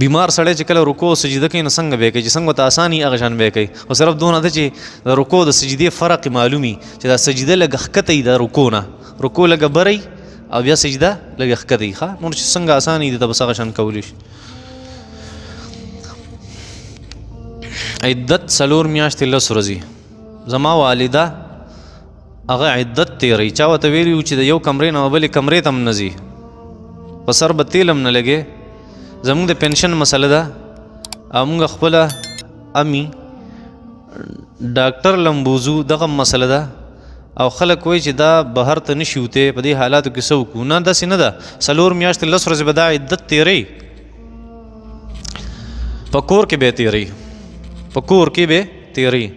بیمار سړی چې کله رکوع او سجده کوي نو څنګه به کوي؟ چې څنګه ته اساني هغه شان به کوي، خو صرف دونه ده چې د رکوع د سجدې فرق معلومي چې دا سجده لږ ښکته وي د رکوع نه، رکوع لږه بره وي او بیا سجده لږه ښکته وي. ښه، نور چې څنګه اساني دي ته بس هغه شان کولی شي. عدت 4 میاشتې 10 ورځې. زما والده هغه عدت تېروي، چا ورته ویلي وو چې د یو کمرې نه بلې کمرې ته هم نه ځي، په سر به تېل هم نه لګې. زموږ د پنشن مسله ده او موږ خپله امي ډاکټر لمبوزو دغه مسله ده، او خلک وایي چې دا بهر ته نشي وتی، په دې حالاتو کې څه وکړو؟ نه، داسې نه ده. 4 میاشتې 10 ورځې به دا عدت تېروي، په کور کې به یې تېروي، په کور کې به تېروي.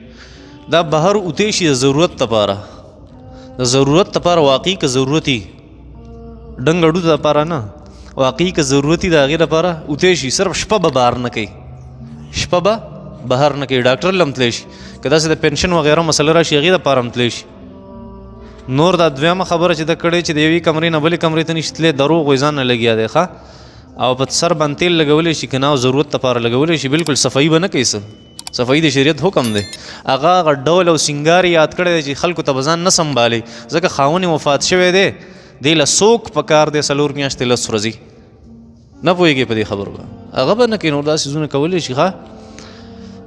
دا بهر وتی شي د ضرورت لپاره، د ضرورت لپاره واقعي که ضرورت وي، ډنګ اډو لپاره نه، واقعي که ضرورت وي د هغې لپاره وتی شي. صرف شپه به بهر نه کوي، شپه به بهر نه کوي، ډاکټر له هم تللی شي، که داسې د پنشن وغیره مسله راشي هغې لپاره هم تللی شي. نور دا دویمه خبره چې ده کړې چې د یوې کمرې نه بلې کمرې ته نشي تللی، دروغ وایي، ځان نه لګیا دی. ښه، او په سر باندې تېل لګولی شي که نه، او ضرورت لپاره لګولی شي، بالکل صفایي به نه کوي. څه صفایي د شریعت حکم دی. هغه هغه ډول او سینګار یې یاد کړی دی چې خلکو ته به ځان نه سمبالي، ځکه خاوند یې وفات شوی دی، دې له څوک په کار دی 4 میاشتې 10 ورځې، نه پوهېږي په دې خبرو به هغه به نه کوي. نور داسې څیزونه کولی شي. ښه،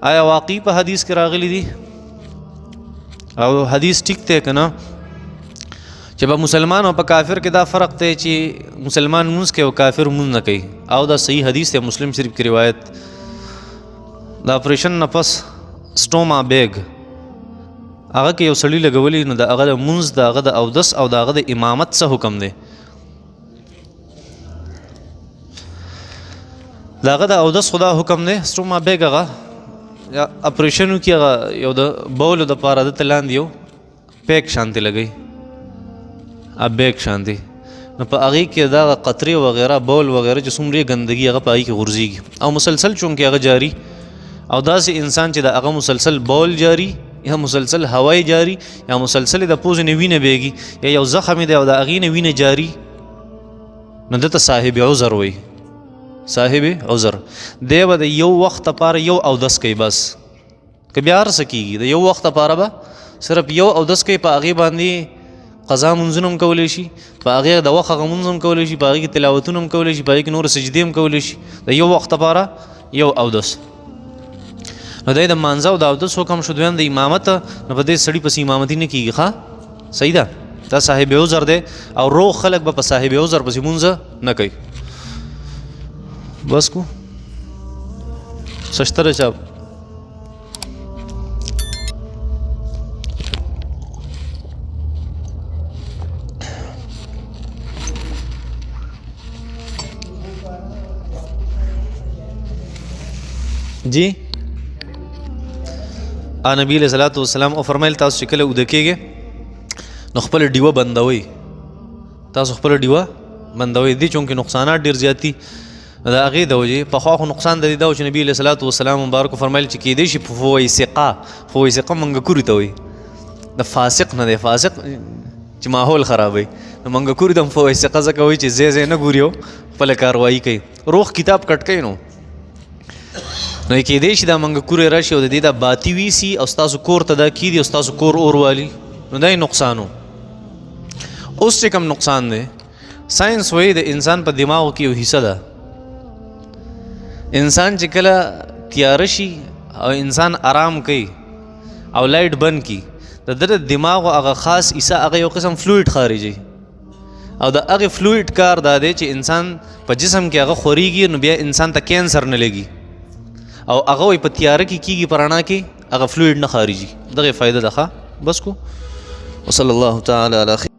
آیا واقعي په حدیث کې راغلي دي او حدیث ټیک دی که نه چې په مسلمان او په کافر کې دا فرق دی چې مسلمان مونځ کوي او کافر مونځ نه کوي؟ او دا صحیح حدیث دی، مسلم شریف کې روایت. د اپریشن نه پس سټوما بیګ هغه کې یو سړي لګولی، نو د هغه د مونځ، د هغه د اودس او د هغه د امامت څه حکم دی؟ د هغه د اودس خو دا حکم دی، سټوما بیګ هغه یا اپریشن وکړي، هغه یو د بولو دپاره ده ته لاندې یو پیک شانتې لګوي، بیک شانتې، نو په هغې کې دغه قطرې وغیره بول وغیره چې څومره ګندګي هغه په هغې کې غورځېږي، او مسلسل چونکې هغه جاري، او داسې انسان چې د هغه مسلسل بول جاري یا مسلسل هوای جاري یا مسلسل د پوزې نه وینه بهېږي یا یو زخم دی او د هغې نه وینه جاري، نو ده ته صاحب عذر وایي. صاحب عذر دی به د یو وخت لپاره یو اودس کوي بس، که بیا هر څه کېږي د یو وخت لپاره به صرف یو اودس کوي، په هغې باندې قضا مونځونه هم کولی شي، په هغې د وخت هغه مونځ هم کولی شي، په هغې کې تلاوتونه هم کولی شي، په هغې کې نور سجدې هم کولی شي، د یو وخت لپاره یو اودس. نو دی د مانځه او د اودس حکم شو. دویم د امامت، نو په دې سړي پسې امامتي نه کېږي. ښه صحیح ده، دا صاحب عذر دی او روغ خلک به په صاحب عذر پسې مونځ نه کوي. بس کو څه شته د چا؟ جی نبی علیہ الصلوۃ والسلام او فرمایل تاسو چې کله اوده کېږئ نو خپل ډیوه بندوئ، تاسو خپل ډیوه بندوئ. دې چونکې نقصانات ډېر زیات دي، د هغې د وجې پخوا خو نقصان د دې دا و چې نبی علیه الصلوة والسلام مبارک فرمایل چې کېدای شي فویسقه، فویسقه منګکوري ته وایي، د فاسق نه دی، فاسق چې ماحول خرابوي، نو منګکوري ته هم فویسقه ځکه وایي چې ځای ځای نه ګوري او خپله کاروایي کوي، روغ کتاب کټ کوي. نو کېدای شي دا منګکوری راشي او د دې دا باتي ویسي او ستاسو کور ته دا کېږي او ستاسو کور اور والي، نو دا یې نقصان و. اوس چې کوم نقصان دی، ساينس وایي د انسان په دماغو کې یو حصه ده، انسان چې کله تیاره شي او انسان آرام کوي او لایټ بند کړي، د ده د دماغو هغه خاص حصه هغه یو قسم فلویډ خارجوي، او د هغې فلویډ کار دا دی چې انسان په جسم کې هغه خورېږي، نو بیا انسان ته کینسر نه لګي، او هغه وایي په تیاره کې کېږي، په رڼا کې هغه فلویډ نه خارجي. دغه فایده ده. ښه بس کو، وصلی الله تعالی علی خیر.